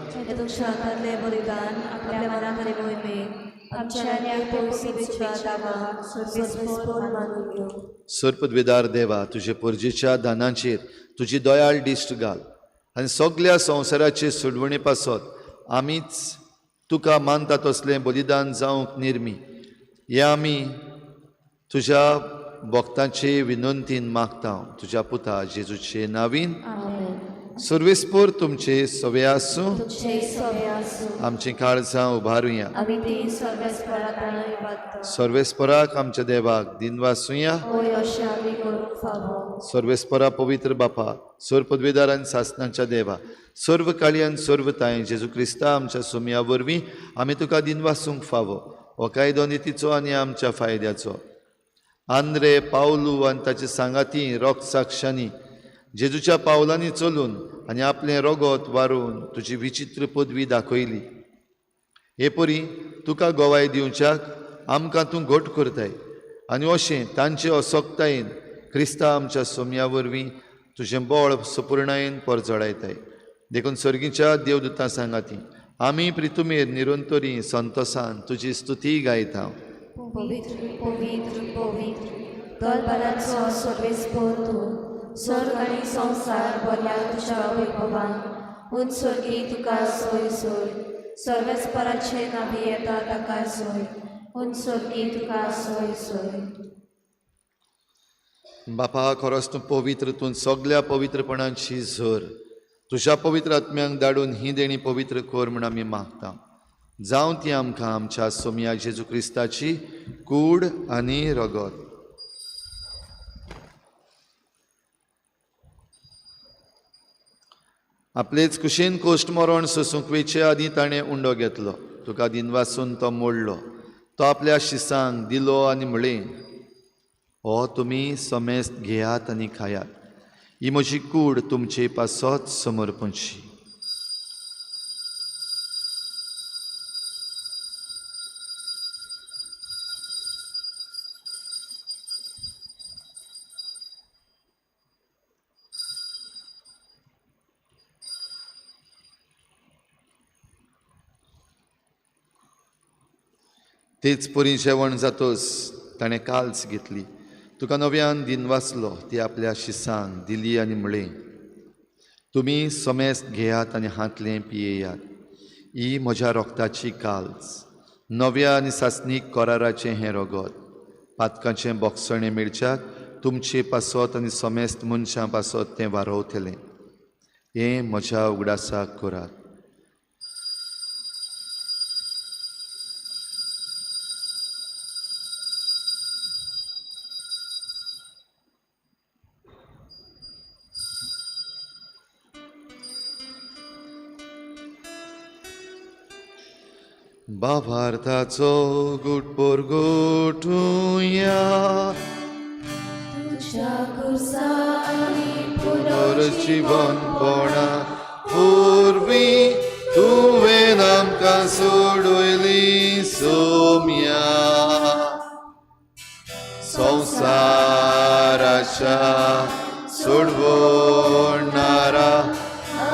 सर पदवीदार देवा, तुजे परजेच्या दानाचेर तुजी दयाळ दिश्ट घाल आनी सगल्या संवसाराचे सोडवणे पासत आमीच तुका मानता तसलें बलिदान जावंक निर्मी. हें आमी तुज्या भक्तांचे विनंतीन मागता तुज्या पुता जेजूचे नावीन. सर्वेस्पोर तुमचे सवे आसूं. आमचीं काळजां उबारुया. सर्वेस्पराक आमच्या देवाक दिनवासुया. सर्वेस्परा पवित्र बापा, सर्व पदवीदार आनी सासनाच्या देवा, सर्व काळी आनी सर्व ताय जेजू क्रिस्ता आमच्या सुमया वरवीं आमी तुका दिनवासूंक फावो. हो कायदो नितीचो आनी आमच्या फायद्याचो. आंद्रे पावलू आनी ताचे सांगाती रोगसाक्षांनी जेजूच्या पावलांनी चलून आनी आपलें रोगत वारोवन तुजी विचित्र पदवी दाखयली. हे परी तुका गवाय दिवच्याक आमकां तूं घट करताय आनी अशें तांचे असक्तायेन क्रिस्ता आमच्या सोमया वरवीं तुजें बळ सपुर्णायेन परजळायताय. देखून सर्गीच्या देवदूतां सांगाती आमी प्रितुमेर निरंतरी संतोसान तुजी स्तुती गायता. पवित्र पवित्र पवित्र दलबलाचो सर्वेस्पोर तूं, स्वर्ग आनी संवसार भरल्या तुज्या वैभवान. उंच स्वर्गी तुका सोय सोय, सर्वेस्पराचे नावी येता ताका सोय, उंच स्वर्गी तुका सोय सोय. बापा, खरोच तूं पवित्र, तूं सगल्या पवित्रपणाची झर. तुज्या पवित्र आत्म्यांक धाडून ही देणी पवित्र कर म्हूण आमी मागता. जावं ती आमकां आमच्या सोमया जेजू क्रिस्ताची कूड आनी रगत. आपलेच कुशीन कोश्ट मरण सोसूंक वेचे आदीं ताणें उंडो घेतलो, तुका दिनवासून तो मोडलो, तो आपल्या शिसांक दिलो आनी म्हळें, हो तुमी समेस्त घेयात आनी खायात, ही म्हजी कूड तुमचे पासत समर्पणची. तेच परी जेवण जातोच ताणें काल्स घेतली, तुका नव्यान दिनवासलो, ती आपल्या शिसांक दिली आनी म्हळें, तुमी समेस्त घेयात आनी हांतलें पियेयात, ही म्हज्या रोगताची काल्स, नव्या आनी सासणीक कराराचें हें रगत, पातकाचें बोगसणें मेळच्याक तुमचे पासत आनी समेस्त मनशां पासत तें वारोवतलें. हें म्हज्या उगडासाक करात. भावार्थाचो गुटपोर गोठुया, तुज्या खुर्सांनी पुनर्जीवनपणा पूर्वी तुवें आमकां सोडयली सोम्या, संवसाराच्या सोडवणारा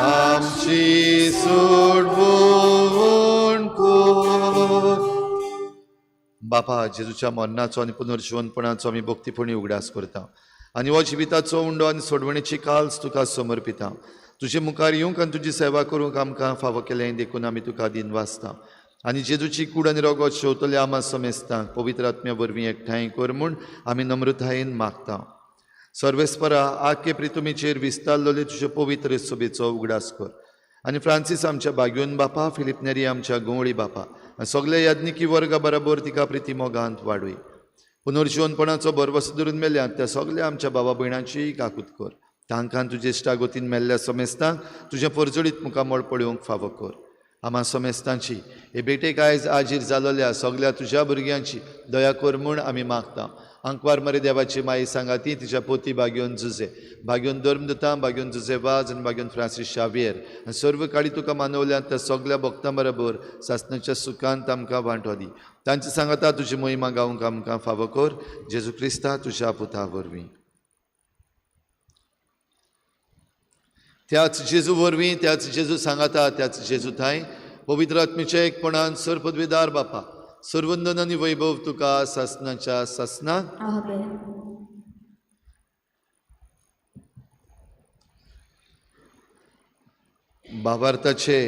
आमची सोडवण कर. बापा, जेजूच्या मरणाचो आनी पुनर्जीवनपणाचो आमी भक्तीपणी उगडास करता आनी हो जिविताचो उंडो आनी सोडवणेची काल्स तुका समर्पिता. तुजे मुखार येवंक आनी तुजी सेवा करूंक आमकां फावो केलें देखून आमी तुका दिनवासता. आनी जेजूची कूड आनी रगत शेवतले आमा समेस्तांक पवित्र आत्म्या वरवीं एकठांय कर म्हूण आमी नम्रतायेन मागता. सर्वेस्परा, आखे प्रितुमीचेर विस्तारलेले तुजे पवित्र सभेचो उगडास कर आनी फ्रांसीस आमच्या बाग्योन बापा, फिलीप नेरी आमच्या गंवळी बापा आनी सगल्या याज्ञिकी वर्गा बराबर तिका प्रिती मोगांत वाडय. पुनर्जीवनपणाचो भरवसो धरून मेल्यात त्या सगल्या आमच्या बाबा भयणांची काकूत कर. तांकां तुजे इश्टागतीन मेल्ल्या समेस्तांक तुजें परजळीत मुखामळ पळोवंक फावो कर. आमा समेस्तांची हे भेटेक आयज आजीर जालोल्या सगल्या तुज्या भुरग्यांची दया कर म्हूण आमी मागता. आंकवार मरे देवाची माई सांगाती तिच्या पोती बाग्योन जुजे, बाग्योन धर्मदूतां, बाग्योन जुजे वाज आनी बाग्योन फ्रांसीस शावियर आनी सर्व काळी तुका मानवल्यात त्या सगल्या भक्तां बरोबर सासणाच्या सुखांत आमकां वांटो दी. तांचे सांगाता तुजी मोहिमा गावंक आमकां फावो कर, जेजू क्रिस्ता तुज्या पुता वरवीं. त्याच जेजू वरवीं, त्याच जेजू सांगाता, त्याच जेजू थांय पवित्र आत्मेच्या एकपणान सर पदवीदार बापा, सर्वंदन आनी वैभव तुका सासणाच्या सासणाक. आमेन. भावार्थाचे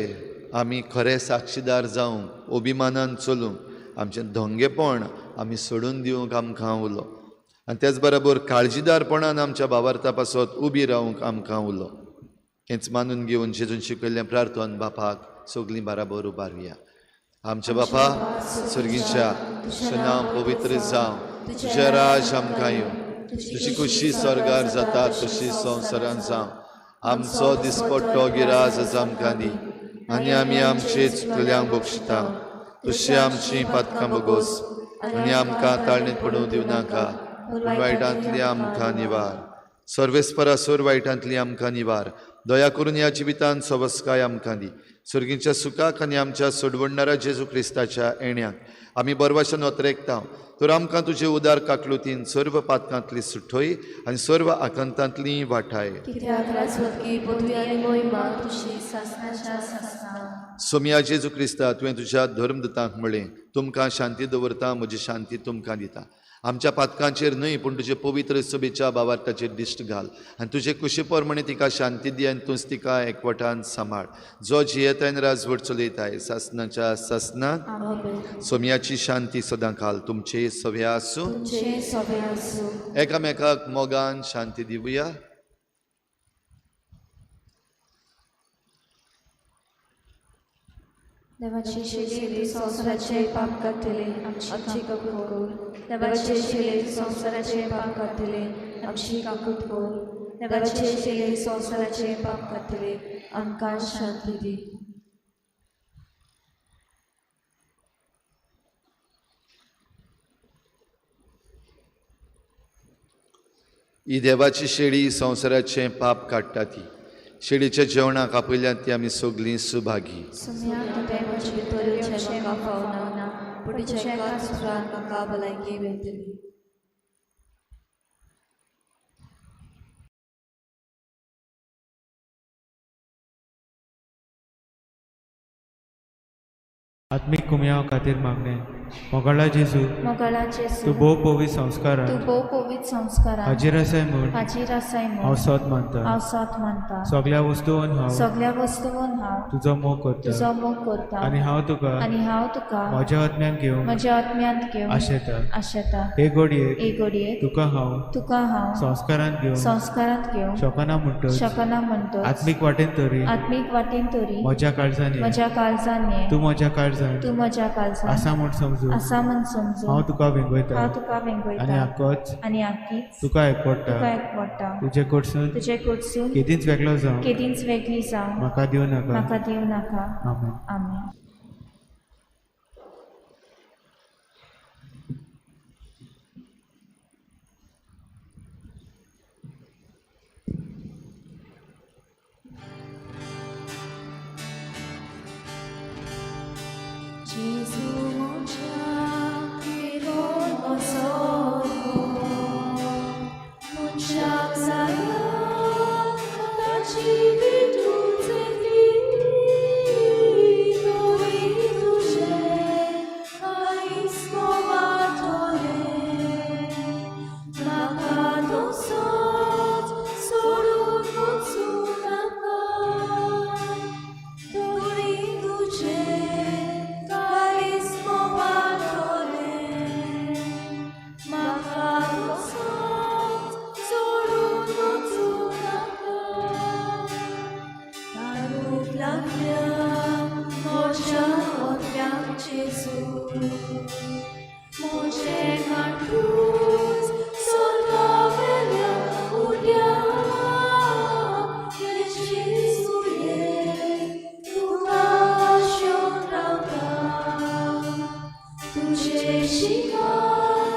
आमी खरे साक्षीदार जावंक, अभिमानान चलूंक, आमचें धंगेपण आमी सोडून दिवंक आमकां उलो आनी तेच बरोबर काळजीदारपणान आमच्या भावार्था पासत उबी रावंक आमकां उलो. हेंच मानून घेवन जेजून शिकयल्लें प्रार्थन बापाक सगलीं बराबर उबारुया. आमच्या बापा सर्गीच्या, तुजें नांव पवित्र जावं, तुजें राज आमकां येवं, तुजी खुशी स्वर्गार जाता तशी संवसारान जावं. आमचो दिसपट्टो गिराज आज आमकां दी आनी आमी आमचे चुकल्यांक बक्षिता, तशी आमची पातकां बोगोस आनी आमकां ताळणेंत पडूंक दिवं नाका, पूण वायटांतली आमकां निवार. सर्वेस्परा सोर वायटांतली आमकां निवार. दया करून ह्या जिवितान सवस्काय आमकां दी. सर्गीच्या सुखाक आनी आमच्या सोडवणणारा जेजू क्रिस्ताच्या येण्याक आमी बरवाशन ओतरेकता. तर आमकां तुजे उदार काकलुतीन सर्व पातकांतली सुठोय आनी सर्व आकांतांतली वाठाय. कित्याक राजवटकी, पदवी आनी मोहिमा तुजी सासणाच्या सासणाक. सोमया जेजू क्रिस्ता, तुवें तुज्या धर्मदूतांक म्हळें, तुमकां शांती दवरता, म्हजी शांती तुमकां दिता. आमच्या पातकांचेर न्हय पूण तुजे पवित्र सभेच्या भावार्थाचेर दिश्ट घाल आनी तुजे कुशी प्रमाणे तिका शांती दी आनी तूंच तिका एकवटान सांबाळ, जो जियेताय आनी राजवट चलयताय सासनाच्या सासनात. आमेन. सोमयाची शांती सदां काल तुमचे सव्या आसूं. तुमचे सगळे आसूं. एकामेकाक मोगान शांती दिवया. देवाची देवाचे शेली शिले संवसाराचे पाप काडटले, आमची काकूत कर. देवाचे शिले संवसाराचे पाप काडटले, आमची काकूत कर. देवाचे शिले संवसाराचे पाप काडटले, आमकां शांती दी. ही देवाची शेळी संवसाराचें पाप काडटा ती शेळीच्या जेवणाक आपयल्यात ती आमी सगलीं सुभागी. सोमया, तुवें म्हजे भितर येवचें म्हाका फावना, पूण तुज्या एकाच उतरान म्हाका भलायकी मेळटली. आत्मीक कुमयाव खातीर मागणें. मोगाळा जेजू, मोगाळा जेजू, तूं भोव पवित्र संस्कारान तूं भोव पवित्र संस्कारान हाजीर आसाय म्हूण हाजीर आसाय हांव म्हूण सोद मानता. हांव सोद मानता. सगल्या वस्तून हांव सगल्या वस्तून हांव तुजो मोग करता तुजो मोग करता आनी हांव तुका आनी हांव तुका म्हज्या आत्म्यान घेवंक म्हज्या आत्म्यांत घेवन आशेता. आशेता. हे घडयेक हे घडयेक तुका हांव तुका हांव संस्कारान घेवंक संस्कारांत घेवंक शकना म्हणटच शकना म्हणटच आत्मीक वाटेन तरी आत्मीक वाटेन तरी म्हज्या काळजान ये. म्हज्या काळजान ये. तूं म्हज्या काळजान तूं म्हज्या काळजान आसा म्हूण समजून आसा म्हूण समजून हांव तुका वेंगयता हांव तुका आनी वेंगयता आकोच आनी आकीच तुका एकवटा. तुका एकवटा. तुजे कडसून तुजे कडसून केदींच वेगळो जावं केदींच वेगळी जावं म्हाका दिवं नाका. म्हाका दिवं नाका. आमेन. आमेन. जेजू म्हज्या विरोध म्हजो मनशाक जाया ताची विटूच येतली, तरी तुजें कांयच वाटोलें. म्हाका तसोच सोडून वचूं नाका, तरी तुजें काळीज वाटोलें. म्हाका तसोच सोडून वचूं नाका. तारूक लागल्या म्हज्या ओतल्याक जेजू, म्हजें कांठूच स्वर्गावेल्या उड्या. हे जेजू ये, तुका आशेवन रावता. तुजे शिवाय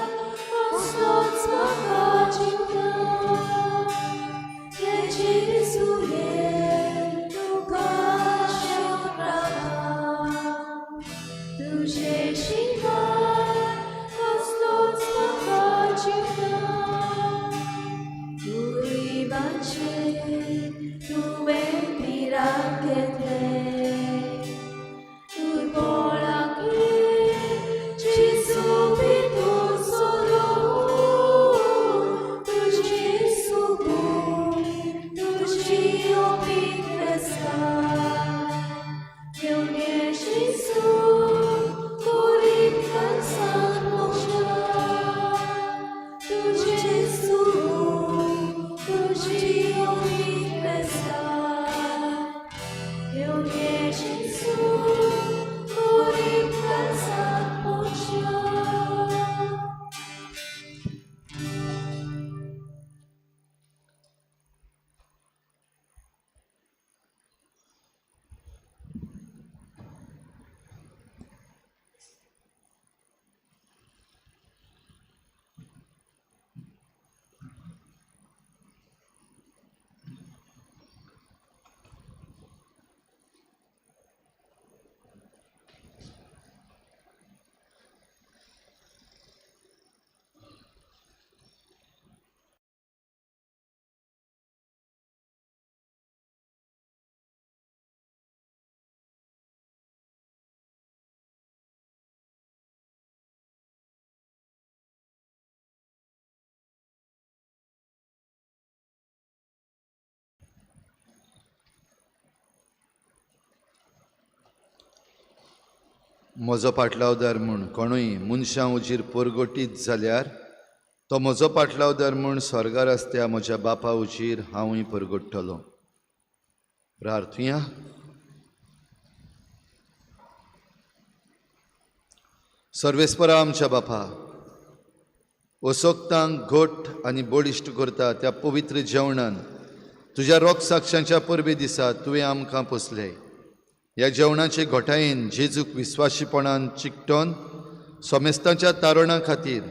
कसलोच म्हाका चिंता. हे जेजू ये, तुका आशेवन रावता. तुजे शिवाय कसलोच म्हाका म्हजो पाटलावदार म्हूण कोणूय मनशां उजीर परगटीत जाल्यार तो म्हजो पाटलावदार म्हूण स्वर्गार आसत्या म्हज्या बापा उजीर हांवूय परगट्टलो. प्रार्थुया. सर्वेस्परा आमच्या बापा, असोक्तांक घट आनी बळिश्ट करता त्या पवित्र जेवणान तुज्या रोगसाक्षांच्या परबे दिसा तुवें आमकां पोसले. ह्या जेवणाचे घोटायेन जेजूक विस्वाशीपणान चिकटोन सोमेस्तांच्या तारणा खातीर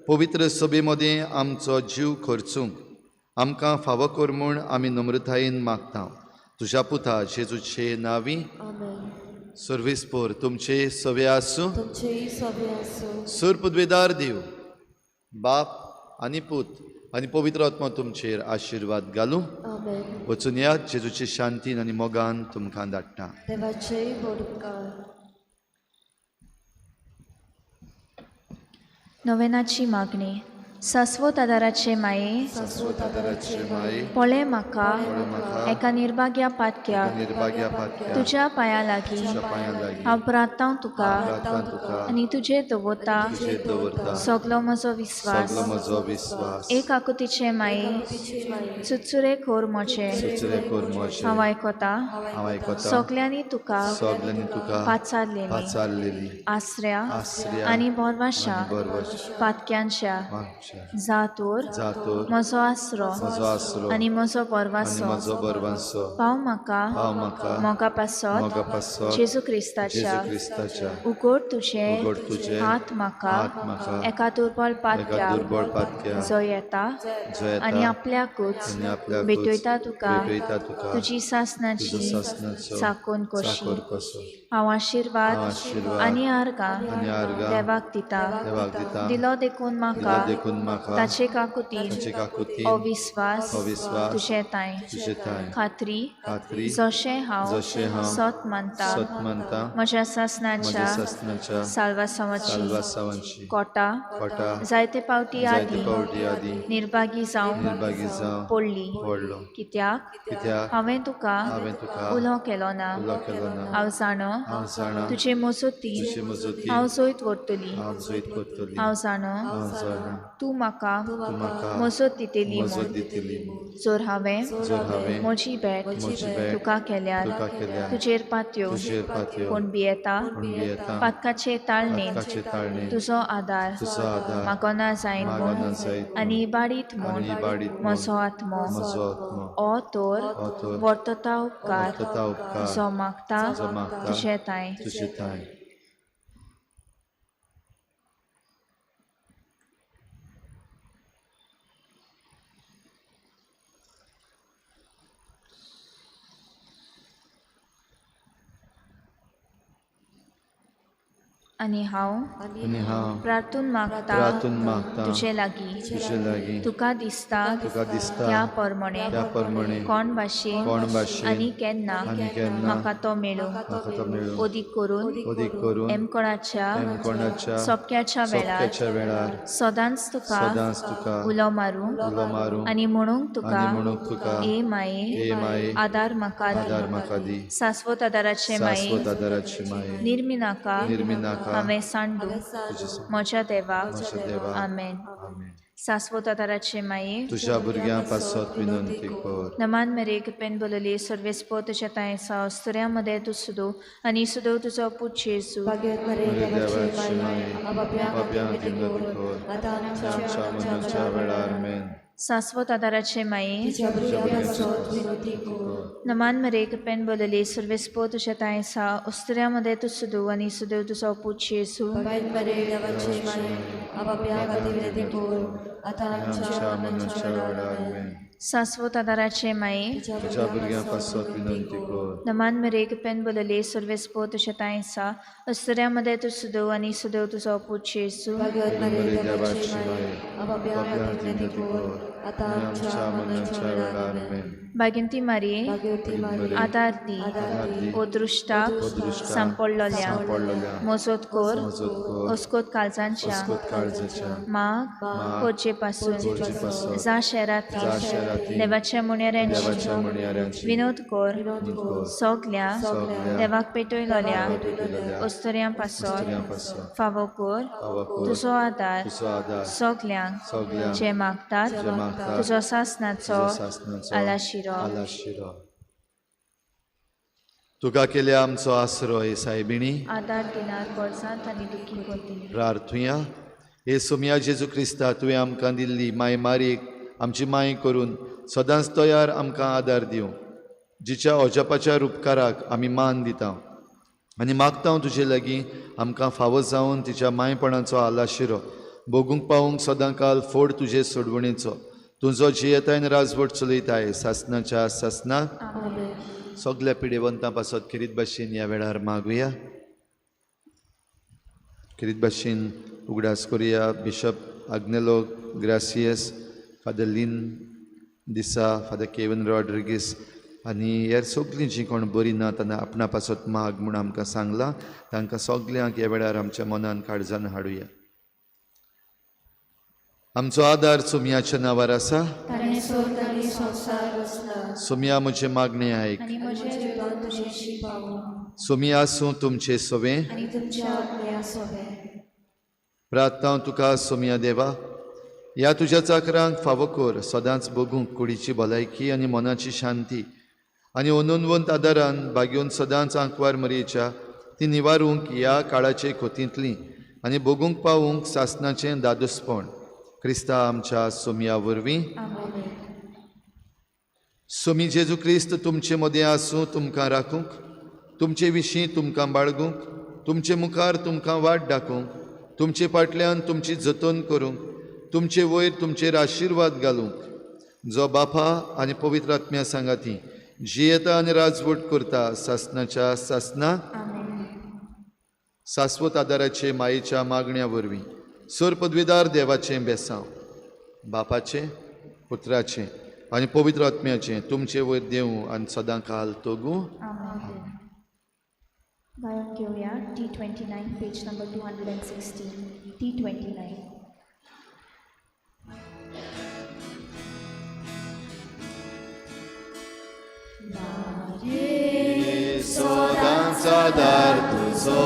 पवित्र सभे मदें आमचो जीव खर्चूंक आमकां फावो कर म्हूण आमी नम्रतायेन मागता. तुज्या पुता जेजूचे नांवी. सर्वेस्पोर तुमचे सवे आसूं. सूर पुदवेदार देव बाप आनी पूत आनी पवित्र आत्मा तुमचेर आशिर्वाद घालूं. वचून यात जेजूचे शांतीन आनी मोगान तुमकां धाडटा. नोवेनाची मागणी. सास्वत आदाराचे माये, पळय म्हाका एका निर्भाग्या पातक्याक तुज्या पांया लागीं हांव प्रार्थांव तुका आनी तुजेर दवरता सगलो म्हजो विस्वास. एक आकुतीचे माये, चुचुरे खोर म्हजें हांव आयकता. सगल्यांनी तुका पाचारलेली आसऱ्या आनी बोरवाशा पातक्यांच्या जातोर म्हजो आसरो आनी म्हजो बोरवासो पाव म्हाका मोगा पासत जेजू क्रिस्ताच्या. उगड तुजें हात म्हाका एका दुर्बळ पातक्याक जो येता आनी आपल्याकूच भेटयता तुका तुजी सासनाची साकोन कशी. हांव आशिर्वाद आनी आर्गां देवाक दिता. दिलो देखून म्हाका ताचे काकुतीन हो विस्वास तुजे तांय खात्री जशें हांव सत मानता म्हज्या सासनाच्या साल्वासांवाची कोटा जायते पावटी आदी निर्भागी जावन पडली, कित्याक हांवें तुका उलो केलो ना. हांव जाणो तुजे मजतीन हांव जैत व्हरतली. हांव जाणो तूं म्हाका मजत दितली म्हूण. जर हांवें म्हजी भेट तुका केल्यार तुजेर पातयो कोण भियेता पातकाचे ताळणेन तुजो आदार मागना जायन म्हूण आनी इबाडीत म्हूण म्हजो आत्मो ओ तर वर्तता उपकार जो मागता तुजे तांय. आनी हांव प्रार्थून मागता तुजे लागीं तुका दिसता त्या प्रमाणे कोण भाशेन आनी केन्ना म्हाका तो मेळूं. अदीक करून एमकोणाच्या सोपक्याच्या वेळार सदांच तुका उलो मारूं आनी म्हणूंक तुका ए माये आदार म्हाका दी. सास्वत आदाराचे माये निर्मिनाका हांवें सांडू म्हज्या देवाक. आमेन. सास्वत आदाराचे माये तुज्या भुरग्यां पासत विनंती कर. नमान मेरे कृपेन बोलली सर्वेस्पो तुज्या तांय सा अस्तुऱ्यां मदें तूं सुदो आनी सुदो तुजो पूत जेजू. सास्वत आदाराचे माये नमान मरे कृपेन बोलली सर्वेस्पो तुज्या तांय सा अस्तुऱ्यां मदें तूं सुदो आनी सुदेव तुजो पूत जेजू. सास्वत आदाराचे माये नमान मरे कृपेन बोलली सर्वेस्पो तुज्या तांय सा अस्तुऱ्यां मदें तूं सुदो आनी सुदेव तुजो पूत जेजू. भाग्यंती मारये आदार दी ओ दृश्टाक सांपडलोल्या मजत कर अस्कोत काळजांच्या काळजाच्या माग कोरचे पासून कोरचे पासून जा शेराती जा शेराती देवाच्या मुणेऱ्यांची देवाच्या म्हणयाऱ्यांची विनोद कोर विनोद कोर सोगल्या सगल्या देवाक पेटयलोल्या पेटयलोल्या अस्तुऱ्यां पासत अस्तुऱ्यां पासत फावो कोर फावो कोर तुजो आदार तुजो आदार सगल्यांक सगल्यांक जे मागतात जे मागतात तुजो सासनाचो तुजो सासनाचो आलाशिरो. आलाशिरो. तुका केल्या आमचो आसरो हे सायबिणी आदार दिनार गरजांत आनी दुखी कोती. प्रार्थुया. हे सोमया जेजू क्रिस्ता, तुवें आमकां दिल्ली माय मारीक आमची माय करून सदांच तयार आमकां आदार दिवं, जिच्या अजापाच्या रुपकाराक आमी मान दिता आनी मागता तुजे लागीं आमकां फावो जावन तिच्या मायपणाचो आलाशिरो भोगूंक पावूंक सदांकाल फोड तुजे सोडवणेचो. तुजो जियेतायन राजवट चलयताय सासनाच्या सासनाक. सगल्या पिडेवंतां पासत खेरीत भाशेन ह्या वेळार मागुया. खेरीत भाशेन उगडास करुया bishop Agnelo Gracias, father Lin D'Sa, father Kevin Rodrigues आनी हेर सगळीं जीं कोण बरीं ना तांकां आपणा पासत माग म्हूण आमकां सांगलां, तांकां सगल्यांक ह्या वेळार आमच्या मनान काळजान हाडुया. आमचो आदार सोमयाच्या नांवार आसा. ताणें स्वर्ग आनी संवसार रचला. सोमया म्हजें मागणें आयक. आनी म्हजें जिवन तुजेशी पावूं. सोमया आसूं तुमचें सोवें आनी तुमच्या आत्म्या सोवें. प्रार्थना तुका सोमया देवा, ह्या तुज्या चाकरांक फावो कर सदांच भोगूंक कुडीची भलायकी आनी मनाची शांती आनी अनवंत आदारान बागेवन सदांच आंकवार मरयेच्या ती निवारूंक ह्या काळाचे खोतींतली आनी भोगूंक पावूंक सासनाचें दादोसपण क्रिस्ता आमच्या सोमया वरवीं. सोमी जेजू क्रिस्त तुमचे मदें आसूं, तुमकां राखूंक, तुमचे विशीं तुमकां बाळगूंक, तुमचे मुखार तुमकां वाट दाखोवंक, तुमचे फाटल्यान तुमची जतन करूंक, तुमचे वयर तुमचेर आशिर्वाद घालूंक, जो बापा आनी पवित्र आत्म्या सांगाती जियेता आनी राजवट करता सासनाच्या सासना. सास्वत आदाराचे मायेच्या मागण्या वरवीं सर पदवीदार देवाचें बेसांव बापाचें, पुत्राचें आनी पवित्र आत्म्याचें तुमचे वयर देवूं आनी सदां काल तोगूं. गायन घेवया T29 page number 216. T29. सदांच आदार तुजो,